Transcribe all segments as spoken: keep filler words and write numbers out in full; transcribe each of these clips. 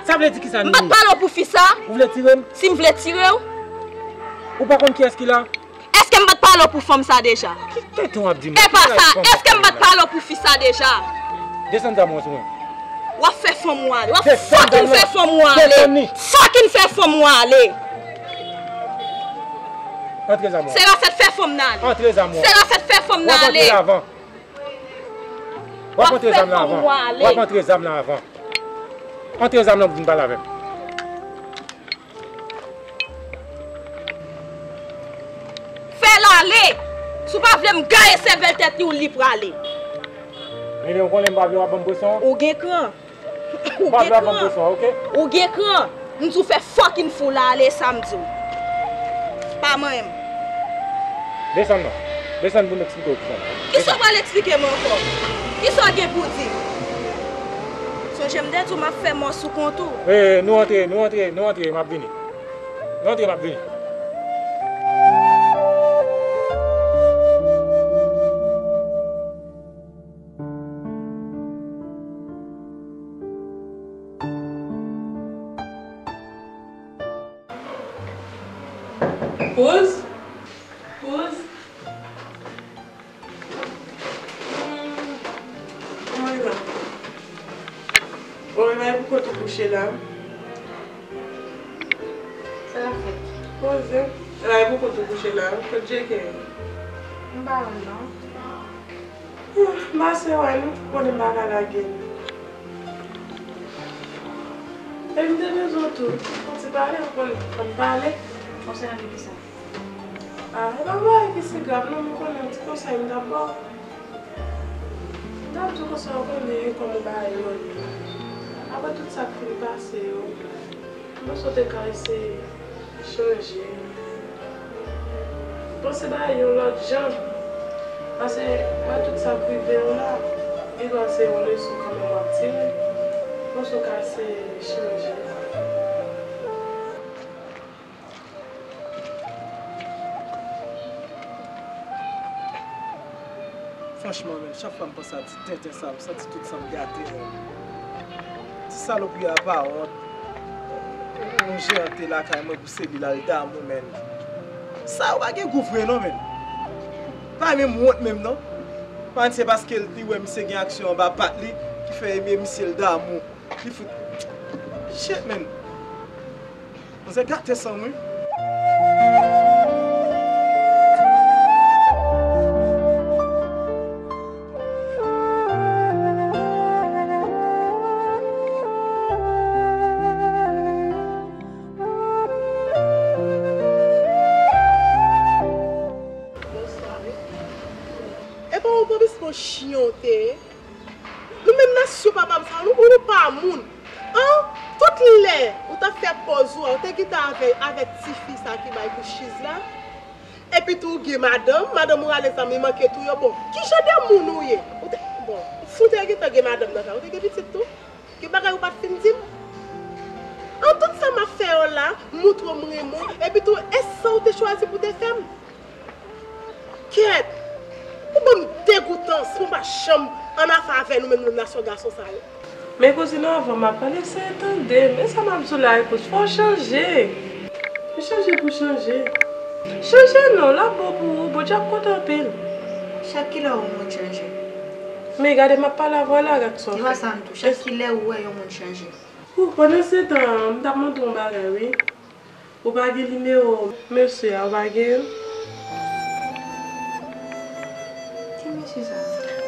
Sa vle di kisa, Nini? M pa t pale w pou fi sa. Ou vle tire m? Si m vle tire w. Ou pa konn kiyès ki la? Èske m pa t pale w pou fanm sa deja? Ki tenten w ap di mwen? E pa sa, èske m pa t pale w pou fi sa deja? Desann zam ou sou mwen. W ap fè fanm ou ale. W ap fucking fè fanm ou ale. Desann ni. Fucking fè fanm ou ale. Antre zam ou. Se la fèt fè fanm nan ale. Antre zam ou. Se la fèt fè fanm nan ale. W ap antre avan. W ap antre zam nan avan. W ap antre zam nan avan. Antre zam nan pou vin pale avè m. Fè l ale! Si w pa vle m gaye sèvèl tèt li, w li prale. Nini, ou konnen m pa vle w ap ban m presyon. Ou gen kran. Ou pa vle w ap ban m presyon, oke? Ou gen kran. M di w fè fucking fou la ale, sa m di w. Pa manyen m. Desann non. Desann pou m eksplike w kisa. Kisa w pral eksplike m ankò? Kisa w gen pou di m? Sonje m te di w m ap fè mò sou kont ou. E, nou antre, nou antre, nou antre, m ap vini. Nou antre, m ap vini. Rose? Rose? Hmm. Kòman w ye la? Bon, e bay pou kont ou kouche la. Sa l ap fèt? Poze. E bay pou kont ou kouche la. Kot Djeke? M pa wè l non. M pase wè l, ou konnen m pa ka lage l. E m te bezwen w tou. Fon ti pale, ou konn fon pale. Konsènan de kisa? A, e pa bagay ki si grav non, m konnen yon ti konsèy m t ap ba w. M t ap di w konsa, ou konnen kòman bagay yo ye. Apre tout sa k fin pase yo, m panse w te ka eseye chanje. Panse bagay yon lòt jan. Paske, wè tout sa k rive w la, gen dwa se yon leson kanmenm w ap tire. Panse w ka eseye chanje. Franchman, menm, chak fwa m panse a ti tenten sa, m santi tout san m gate, menm. Ti salopri a pa wont. Yon jeran te lakay mwen pou se li l al damou, menm. Sa yo pa gen gou vre non, menm. Pa menm wont menm non. Pa se paske li wè misye gen aksyon anba pat li ki fè misye l damou. Li fout. Shit, menm. Manzè gate san m wi. Epa ou pa bezwen chyon te. Nou menm nasyon papa m sa, nou, nou pa moun. An, tout lè ou t ap fè pòz ou a, ou te gentan avè, avèk tifi sa ki bay kou chiz la. Epi tou ou gen madanm, madanm ou rale zam li manke touye w. Bon, ki jan de moun ou ye? Ou te, bon, si w te gentan gen madanm nan kay, ou te gen pitit tou? Gen bagay ou pa t fin di m? An tout sa m ap fè yo la, m montre w m renmen w, epi tou, e sa w te chwazi pou te fè m? Kèt! Ou ban m degoutans, mwen pa janm annafè avè nou menm, nou nasyon gason sa yo. Men kouzin, anvan m ap pale, eseye tande m. E sa m ap di w la, ekout, fò w chanje. Men chanje pou chanje. Chanje non, l ap bon pou ou, Bondye ap kontan anpil. Chak kilè w wè yon moun chanje? Men gade, m ap pale avè w la, gad sa w fè. Di w sa m tou, chak kilè w wè yon moun chanje? Ou, pandan se tan an, m t ap mande w yon bagay, wi. Ou pa gen nimewo mesye a, ou pa gen l? Ki mesye sa?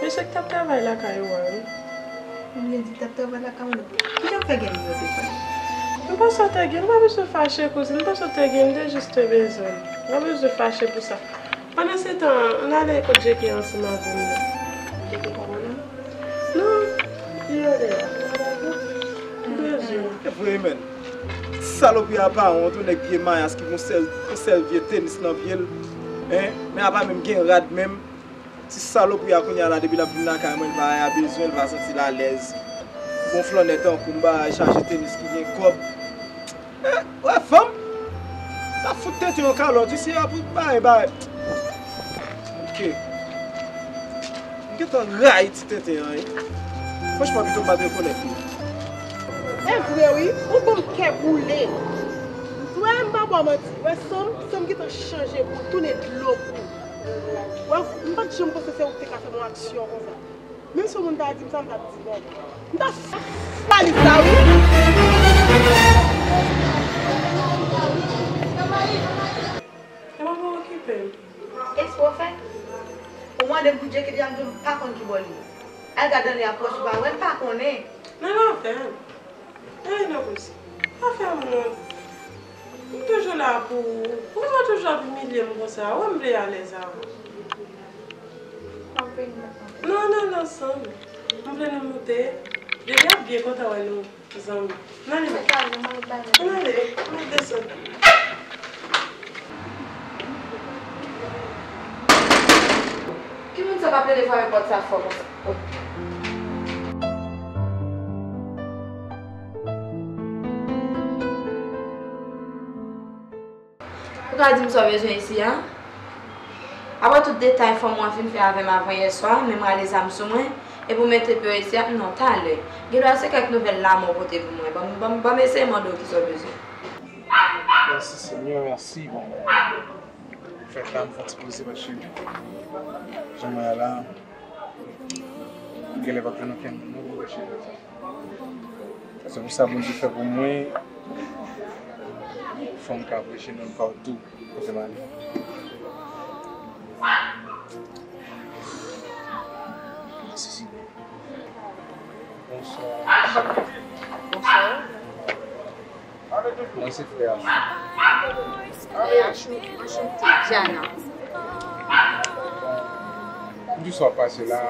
Mesye k t ap travay lakay ou a, wi. Ou vle di k t ap travay lakay mwen? Kijan w fè gen nimewo telefòn li? M panse w te gen l, ou pa bezwen fache, kouzin. M panse w te gen l, m te jis te bezwen l. Ou pa bezwen fache pou sa. Pandan se tan an, ann ale kot Djeke ansanm avè m nan. Djeke pa konnen? Non, li anlè a. M bezwen l. E vre, menn. Ti salopri a pa wont, yon nèg vye mayas ki gen yon sèl, yon sèl vye tenis nan pye l. Hein? Men a pa menm gen rad menm. Ti salopri a kounye a la, depi l ap vin lakay mwen, l pa bezwen, l pa santi l alèz. Bon flannè tankou m, bagay chaje tenis ki gen kòb. Eh, wè fanm? T ap fout tenten yon kalòt, wi, si y ap bay, bay. Ok. M gentan rayi ti tenten an, wi. Franchman, pito m pa t rekonèt li. E vre wi, ou ban m kè boule. Wè, m pa ba w manti. Wè, san m, san m gentan chanje pou tounen dlo pou ou. Wè, m pa t janm panse se ou ki te ka fè m yon aksyon konsa. Menm si yon moun ta di m sa, m t ap di bon. M t ap fè valiz la wi. Epa mwen okipe m. Eksprè w fè? Ou mande m pou Djeki, deja m di w m pa konn ki bò l ye. Al gad anlè a pwòch ou pa wè, m pa konnen. Nan afè m. Ey, Nokous, pa fè m wont. M toujou la pou ou. Poukisa w toujou ap imilye m konsa? Ou wè m vle alèz avè w. Non, non, non, san. M vle nou moute. Dede ap byen kontan wè nou zanmi. N ale. N ale, n ap desann. Ki moun sa k ap rele frape pòt sa fò konsa? Ou ka di m sa w bezwen isi a? Apre tout detay fanm ou an fin fè avè m avan yè swa, menm rale zam sou mwen, epi w mete pè isi a, non, talè. Gen dwa se kèk nouvèl lanmò w pote pou mwen. Ban m, ban m, ban m eseye mande w kisa w bezwen. Mèsi, Senyè, mèsi, bon. Fèt la, m fè ti poze paske jan mwen ye la, m genlè p ap jwenn okenn moun non pou m preche. Paske pou sa Bondye fè pou mwen, fò m ka preche nan patou kote m ale. Mèsi, Senyè. Bonswa. Bonswa. Mwen se frè Achou. Frè Achou, anchante, Diana. M jis wè w pase la,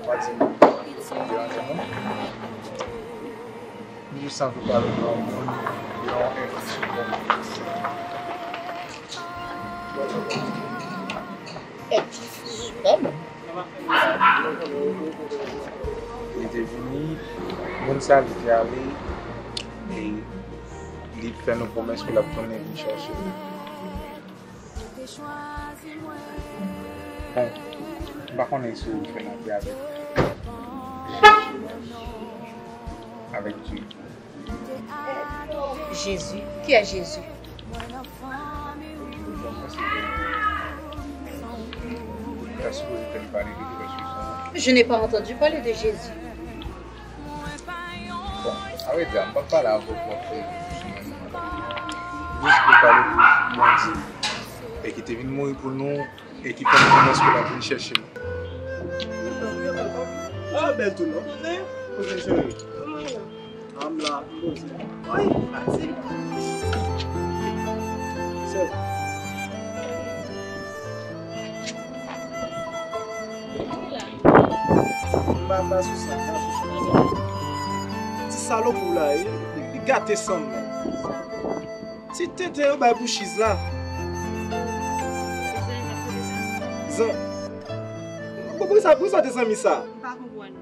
pa di m deranje mwen. M jis anvi pale de yon moun, de yon ex. Ex, frè m. Li te vini, moun sa li te ale, e li fè nou pwomès pou l ap tounen vin chèche nou. Bon, m pa konnen si w fè lanpè avèk, avèk Dye. Jésus? Qui est Jésus? Je n'ai pas entendu parler de Jésus. Bon, a vrè di a, m p ap pale avè w pou w ap fè sou mwen non. Jis pou pale pou Bondye. E ki te vin mouri pou nou, e ki fè nou pwomès pou l ap vin chèche nou. Ah, bèl tou non. Kote cheri? Anm la, m poze. Oy, fatig. Sè. M pa, pa sou sa, pa sou sa. Ti salopri w la, li, li, li gate san m menm. Ti tenten yo bay pou chiz la. Zan-, pou, pou sa, pou sa te zanmi sa. M pa konprann.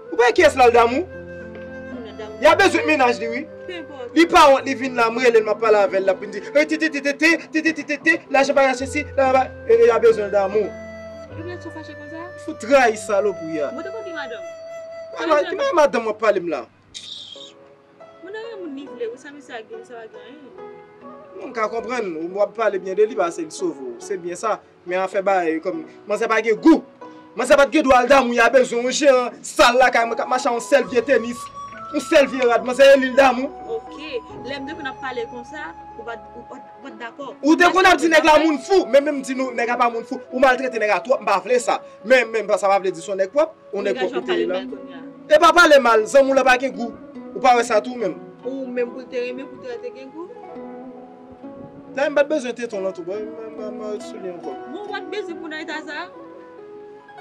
Ou pa wè kiyès l al damou? Moun nan damou. Y a bezwen mennaj li wi. Pe enpòt. Li pa wont, li vin la, m rele l, m ap pale avè l, l ap vin di, "Eh, tete, tete, tete, tete, tete, tete, lajan pa ka sesi, lajan pa," e, e, y a bezwen l damou. Ou mèt sou fache konsa? Fout trayi salopri a. Mwen te konn gen madanm. Madanm, ki madanm w ap pale m la? Moun nan renmen moun li vle, wi, sa misye a gen, sa pa gen anyen. Mwen ka konprann, w ap pale byen de li, paske li sove w. Se byen sa. Men afè bagay kòm manzè pa gen gou. Manzè pa t gen dwa al damou, y a bezwen yon jeran sal lakay mwen k ap mache ak yon sèl vye tenis, yon sèl vye rad. Manzè rele l damou. Ok, lè m te konn ap pale konsa, ou pa t, ou pa t, ou pa t dakò. Ou te konn ap di nèg la moun fou, men menm di nou nèg la pa moun fou. Ou maltrete nèg la twòp, m pa vle sa. Men, men sa pa vle di se yon nèg pwòp. Ou nèg pwòp ou te ye la. E pa pale mal, zanmi w la pa gen gou. Ou pa wè sa tou menm? Ou menm pou l te renmen, pou l te gen gou? Dayè m pa t bezwen teton lan tou, bon, m, m, m, m ret sou li ankò. Bon, ou pa t bezwen pou nan eta sa?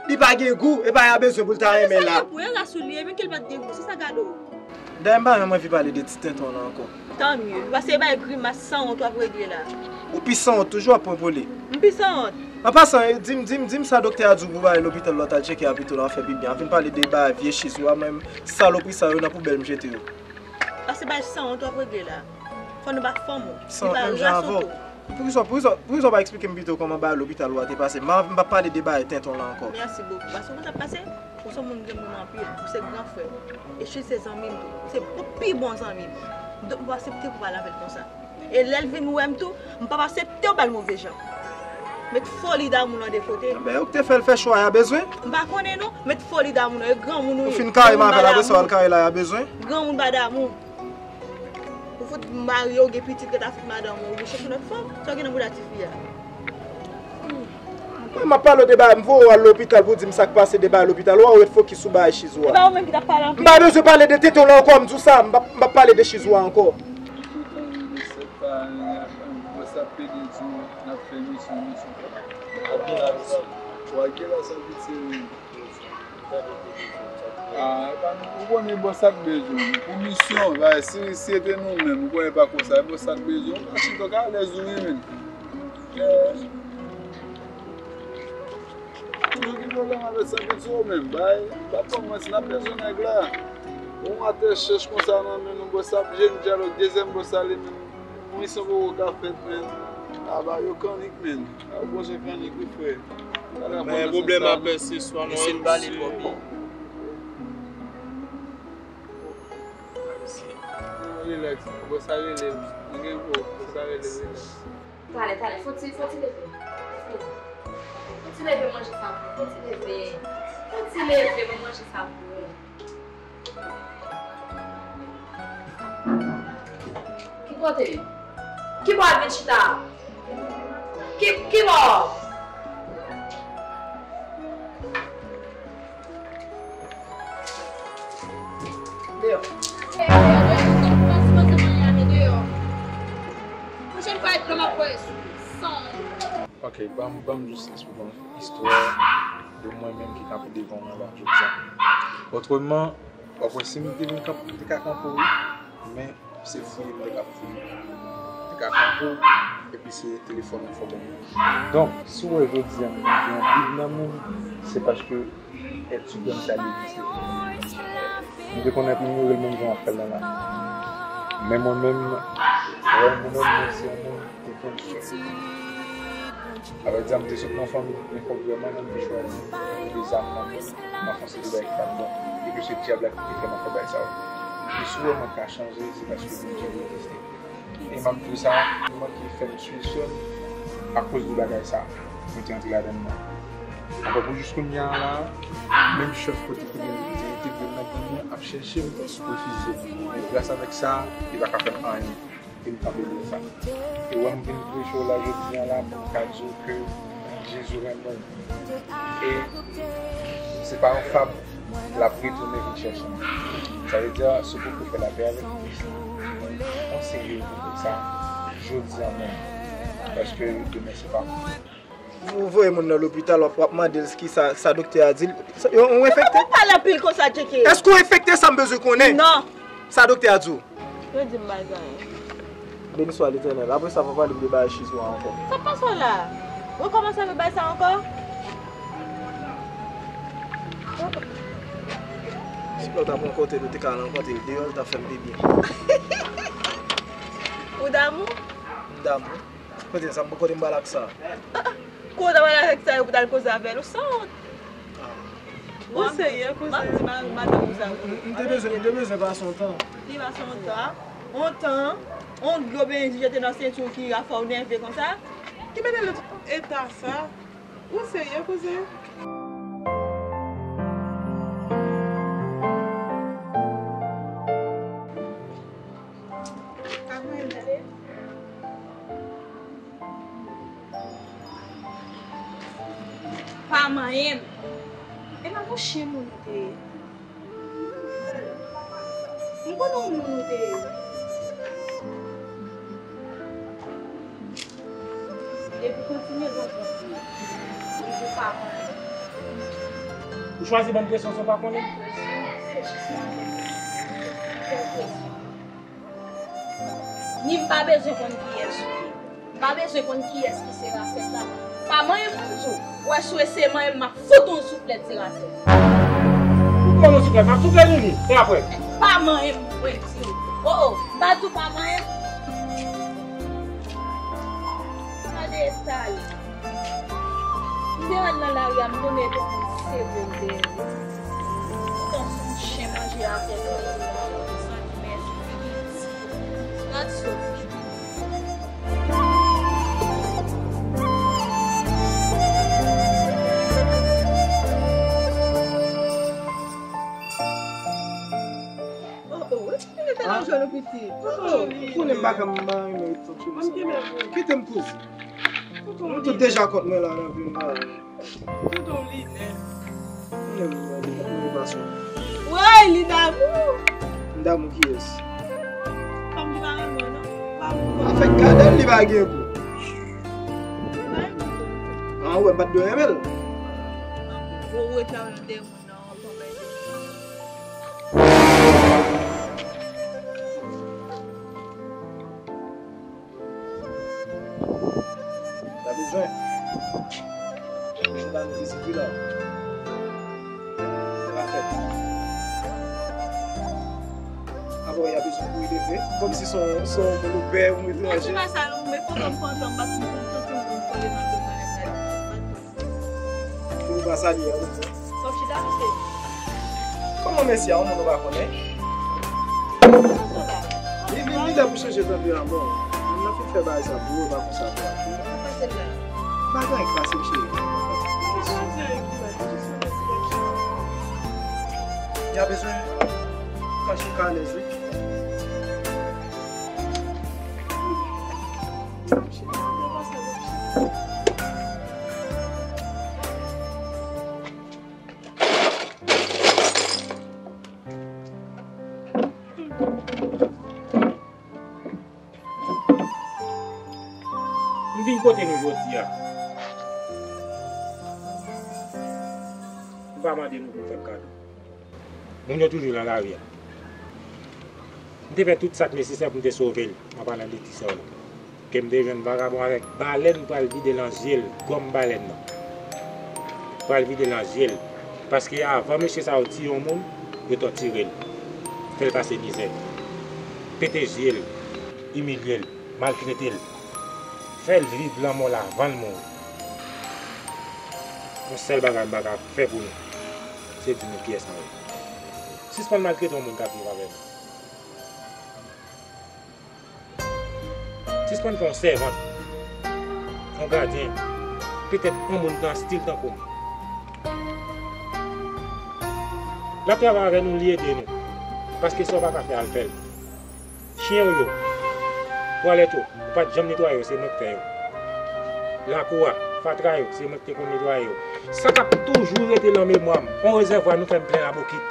Li pa gen gou, e pa y a bezwen pou l ta renmen la. Sa gen pou yo la sou li, e men ke l pa t gen gou, se sa gade w. Dayè m pa menm anvi pale de ti teton lan ankò. Tan mye. Paske e bay grimas sanwont w ap regle la. Ou pi sanwont toujou ap pran poli. M pi sanwont. An pasan, di m, di m, di m sa doktè a di w pou w ale lopital lòt al tcheke a pito la, w ap fè pi byen. An vin pale de bagay vye chiz ou a, mwen menm, salopri sa yo nan poubèl m jete yo. Paske bay sanwont w ap regle la. Fò nou ba fanm ou. Li pa ras ou tou. Poukisa, poukisa, poukisa w pa eksplike m pito kòman bagay lopital ou a te pase? M pa, m pa pale de bagay tenten w la ankò. Mèsi bokou. Paske w konn sa k pase? Ou se yon moun m renmen anpil, ou se gran frè m. E Chil se zanmi m tou. Se bon, pi bon zanmi m. Donk, m pa aksepte pou pale avè l konsa. E lè l vin wè m tou, m p ap aksepte w ba l move jan. Met foli damou nan de kote. Men ou k te fè l fè chwa a bezwen? M pa konnen non. Met foli damou nan. E granmoun ou ye. Ou fin kare m avè l, apre sa w al kare la a bezwen? Granmoun pa damou. Ou fout marye, ou gen pitit, ret a fout madanm ou, ou vin chèche lòt fanm. Sa w gen nan bouda tifi a? Mwen, m ap pale w de bagay, m voye w al lopital pou w di m sa k pase de bagay lopital. Ou a ret fokis sou bagay Chizou a. E pa ou menm ki t ap pale anpil? M pa bezwen pale de tete w la ankò, m di w sa, m p ap, m p ap pale de Chizou a ankò. Bòs ap pede di w n ap fè misyon, misyon. Ou a gen la san pitye, wi. Ah, epa nou, ou konnen bòs ap bezwen w. Pou misyon, bagay, si, si se te nou menm, ou konnen pa konsa, bòs ap bezwen w. Ou ka chita, ou ka alèz ou wi, men. Eh. Toujou gen pwoblèm avèk sa piti ou menm. Bay, pa pran manti, n ap bezwen nèg la. Yon atè chèch konsa nan men nou, bòs ap jwenn dyalòg, dezyèm bòs la li menm. Yon misyon poko ka fèt, men. Aba, yo kannik, men. A, ou bòs kannik, wi, frè. Men pwoblèm ap pèse swa nou. Misye pale twòp. Rilaks, bòs la rele, li gen gwo, bòs la rele, rilaks. Talè, talè, fò ti, fò ti leve. Fò ti leve manje sa pou ou. Fò ti leve. Fò ti leve, mwen manje sa pou ou. Ki kote? Ki bò al vin chita? Ki, ki bò? Deyò. Deyò, deyò, deyò. Pwochèn fwa, e dlo m ap voye sou ou. San. Ok, ban m, ban m jis eksplike yon istwa de mwen menm ki kanpe devan w anba jodi a. Otreman, w ap wè si m te vin kanpe, m te ka kanpe w, wi, men se fouye m te ka fouye. M te ka kanpe w, epi se telefòn ou fò ban mwen. Donk, si w wè jodi a m gen anpil nan moun, se paske èt siprèm sa li egziste. M te konnen pou m inyore l menm jan w ap fè l la la. Men mwen menm, wè, mwen menm, mwen se yon moun ki te gen sòt. Sa vle di, m te sot nan fanmi ki gen kòb vrèman, men m te chwazi mete zam nan men m, m anfonse de bagay ki pa t bon. E ke se dyab la ki te fè m ap fè bagay sa yo. E si w wè mwen ka chanje, se paske Bondye egziste. E m ap di w sa, li manke fè m swiv sè m akoz de bagay sa. Mwen te antre ladan l nan. Ankò pou jis kounye a la, menm chèf kote kounye a li te entegre m nan gang nan ap chèche m, refize m. Men gras avèk sa, li pa ka fè m anyen. E m kanpe byen sa. E wè m vin preche w la jodi a la, m ka di w ke Jezi renmen w. E se pa yon fab, l ap retounen vin chèche m. Sa vle di, si w poko fè lapè avèk Kris, yon serye pou fè sa jodi a menm. Paske demen se pa pou ou. Ou voye moun nan lopital, w ap, w ap mande l ki sa, sa doktè a di l. Sa, yon, yon enfekte? Ou pa pale anpil konsa, Djeke. Èske w enfekte, sa m bezwen konnen? Non. Sa doktè a di w? Yo di m pa gen anyen. Beniswa Letènèl. Apre sa, pa pale m de bagay Chizou a ankò. Sa k pase w la? Ou kòmanse avèk bagay sa ankò? Si lè w ta pran kote nou te ka al rankontre l deyò, l ta fè m pi byen. Ou damou? M damou. Kote sa, kote m pral ak sa? Kote w pral avèk sa yo pou t al koze avè l? Ou sanwont. Ou serye, kouzen? M ap di ma-, madanm ou sa. M, m te bezwen, m te bezwen pase yon tan. Li pase yon tan? Yon tan? Yon dlo bendye jete nan senti w ki a fè w nève konsa? Ki mete l nan tout eta sa? Ou serye, kouzen? Pa manyen m. E pa pou chen moun ou te ye. M konnen w moun ou te ye. Epi kontinye bon kontinye. Li di pa manyen. Ou chwazi ban m presyon san w pa konnen? Presyon, se jis manyen. Kèl presyon? Ni m pa bezwen konn kiyès ou ye. M pa bezwen konn kiyès ki se Rasèl la. Pa manyen m, m di w. Wè si w eseye manyen m, m ap fout ou yon souflèt, se Rasèl. Ou pran yon souflèt, m ap soufle nou li, e apre? Pa manyen m, mwen di w. O, o, m pa di w pa manyen m. Gade eta l. M te rann nan lari a, m tounen pou yon segondè. Ou tankou yon chen manje atè, tankou yon santi mèsi. Gad sot. Oh, oh, ou te mete nan jwèt ou pitit. Ou konnen m pa ka m pa renmen tonton sa. Kite m kouz. Nou tout deja kont mwen la nan vi m la. Tonton Linè. Mwen menm, mwen, mwen, mwen pa sou. Woy, li damou. M damou kiyès? Fanm ki pa renmen mwen, non. Pa pou mwen. Afè gade l, li pa gen pou. Li pa gen pou. An, ou wè, m pa t dwe renmen l. Ou wè sa nan dèyè moun nan, an, fanm nan. Sa bezwen. Se pa nou vizit wi la. Se pa fèt. Apa y ap bezwen pou leve. Kòmsi se yon, se yon moun ou pè, yon etranje. Mwen se pa sa non, men pandan m pandan m pa fin konn tante m pou m kole nan do mwen, m pa di. Pou nou pa salye a, wi. Kòm chita, mesye. Kòman mesye a, yon moun ou pa konnen? Li vin li lè pou chanje tanperaman. Moun nan fin fè bagay sa pou ou, e pa konsa pou ou. Bagay k pase m cheri. Y a bezwen kache kalèz wi. M vin kote nou jodi a. M pa mande nou pou fè m kado. Moun yo toujou nan lari a. M te fè tout sa k nesesè pou m te sove l, an palan de ti sè w la. Ke m te jwenn vagabon avèk balèn pral vide nan zye l, gòm balèn nan. Pral vide nan zye l. Paske avan mesye sa yo tiye yon moun, yo tòtire l. Fè l pase mizè. Pete zye l. Imilye l. Maltrete l. Fè l viv lanmò l avan l mouri. Yon sèl bagay m pa ka fè pou nou, se di nou kiyès nou ye. Sispann maltrete yon moun k ap viv avè nou. Sispann fè yon sèvant, yon gadyen, petèt yon moun nan stil tankou m. L ap travay avè nou, li ede nou. Paske sa w pa ka fè, al fè l. Chen w yo, twalèt yo, ou pa t janm netwaye yo, se mwen k fè yo. Lakou a, fatra yo, se mwen k te konn netwaye yo. Sa k ap toujou rete nan memwa m, yon rezèvwa nou fè m plen a bokit.